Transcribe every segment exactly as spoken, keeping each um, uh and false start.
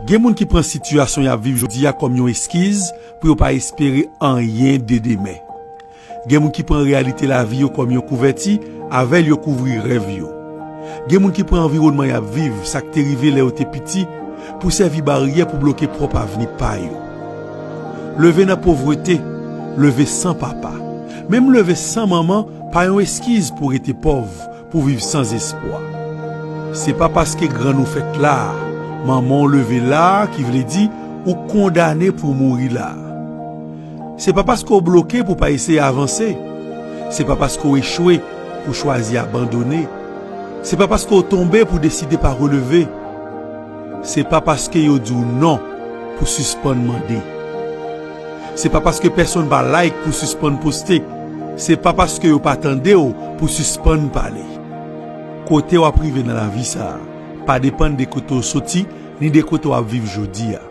Gen moun ki pran sitiyasyon y ap viv jodi a kòm yon eskiz pou yo pa espere anyen de demen. Gen moun ki pran reyalite lavi yo kòm yon kouvèti, avè l yo kouvri rèv yo. Gen moun ki pran anviwònman y ap viv, sa k te rive lè yo te piti, pou sèvi baryè pou bloke pwòp avni pa yo. Leve nan povrete, leve san papa, menm leve san manman pa yon eskiz pou rete pòv, pou viv san espwa. Se pa paske grann ou fèt la, manman w leve la, ki vle di ou kondane pou mouri la. Se pa paske w bloke pou pa eseye avanse. Se pa paske w echwe pou chwazi abandone. Se pa paske w tonbe pou deside pa releve. Se pa paske yo di w non pou sispann mande. Se pa paske pèsonn pa like pou sispann poste. Se pa paske yo pa tande w pou sispann pale. Kote w ap rive nan lavi sa a pa depann de kote w soti ni de kote w ap viv jodi a.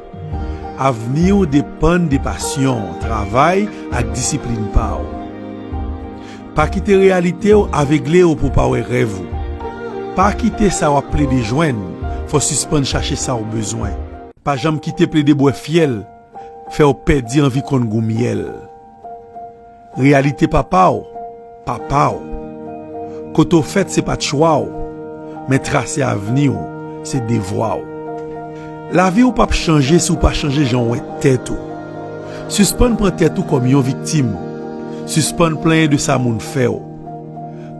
Avni w depann de pasyon w, travay ak disiplin pa w. Pa kite reyalite w avegle w pou w pa wè rèv ou. Pa kite sa w ap plede jwenn fè w sispann chache sa w bezwen. Pa janm kite plede bwè fyèl fè w pèdi anvi konn gou myèl. Reyalite papa w, papa w. Kote w fèt se pa t chwa w, men trase avni w se devwa w. Lavi w p ap chanje si w pa chanje jan w wè tèt ou. Sispann pran tèt ou kòm yon viktim. Sispann plenyen de sa moun fè w.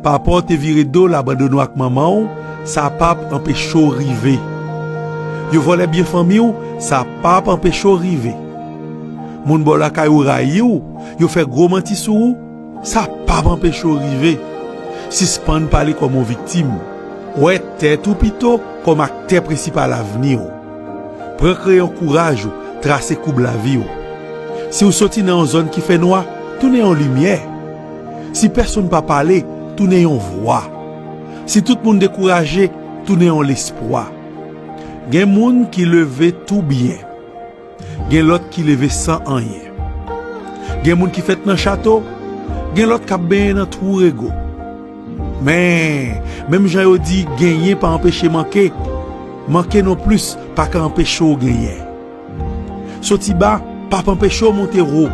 Papa w te vire do l abandone w ak manman w, sa p ap anpeche w rive. Yo vòlè byen fanmi w, sa p ap anpeche w rive. Moun bò lakay ou rayi w, yo fè gwo manti sou ou, sa p ap anpeche w rive. Sispann pale kòm yon viktim. Wè tèt ou pito kòm aktè prensipal avni w. Pran kreyon kouraj ou, trase koub lavi w. Si w soti nan yon zòn ki fè nwa, tounen yon limyè. Si pèsonn pa pale, tounen yon vwa. Si tout moun dekouraje, tounen yon lespwa. Gen moun ki leve tou byen. Gen lòt ki leve san anyen. Gen moun ki fèt nan chato, gen lòt k ap benyen nan twou rego. Men, menm jan yo di genyen pa anpeche manke, manke nonplis pa ka anpeche w genyen. Soti ba p ap anpeche w monte wo.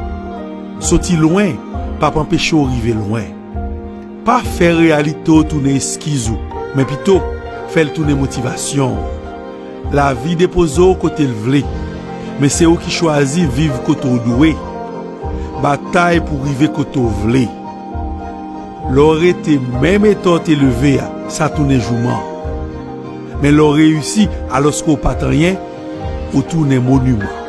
Soti lwen p ap anpeche w rive lwen. Pa fè reyalite w tounen eskiz ou, men pito fè l tounen motivasyon w. Lavi depoze w kote l vle, men se ou ki chwazi viv kote w dwe. Batay pou rive kote w vle. Lè w rete menm eta w te leve a, sa tounen jouman. Men lè w reyisi alòske w pa t anyen, ou tounen moniman.